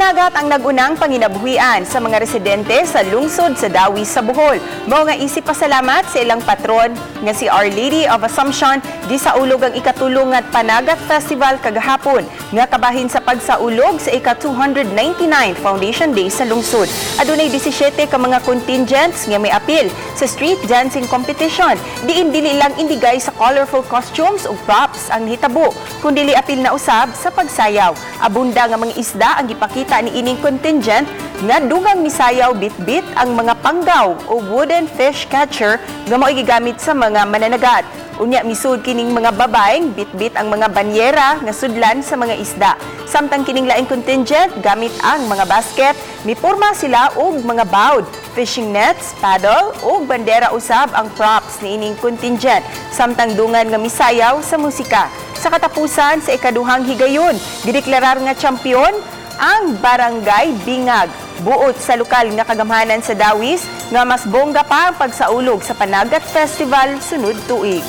Panagat ang nagunang panginabuhian sa mga residente sa lungsod sa Dauis sa Bohol. Mao nga isip pasalamat sa ilang patron nga si Our Lady of Assumption, gisaulog ang ikatulo nga Panagat Festival kagahapon nga kabahin sa pagsaulog sa ika-299 Foundation Day sa lungsod. Adunay 17 ka mga contingents nga may apil sa street dancing competition. Diin dili lang indigay sa colorful costumes ug props ang nahitabo, kundili apil na usab sa pagsayaw. Abunda nga mga isda ang gipakita ni ining contingent nga dugang misayaw bitbit ang mga panggaw o wooden fish catcher nga mao'y gigamit sa mga mananagat. Unya misud kining mga babaeng bitbit ang mga banyera nga sudlan sa mga isda. Samtang kining laing contingent gamit ang mga basket, mipurma sila og mga bawd, fishing nets, paddle ug bandera usab ang props niining contingent. Samtang dungan nga misayaw sa musika. Sa katapusan sa ikaduhang higayon, gideklarar nga champion ang Barangay Bingag. Buot sa lokal nga kagamhanan sa Dauis nga mas bongga pa ang pagsaulog sa Panagat Festival sunod tuig.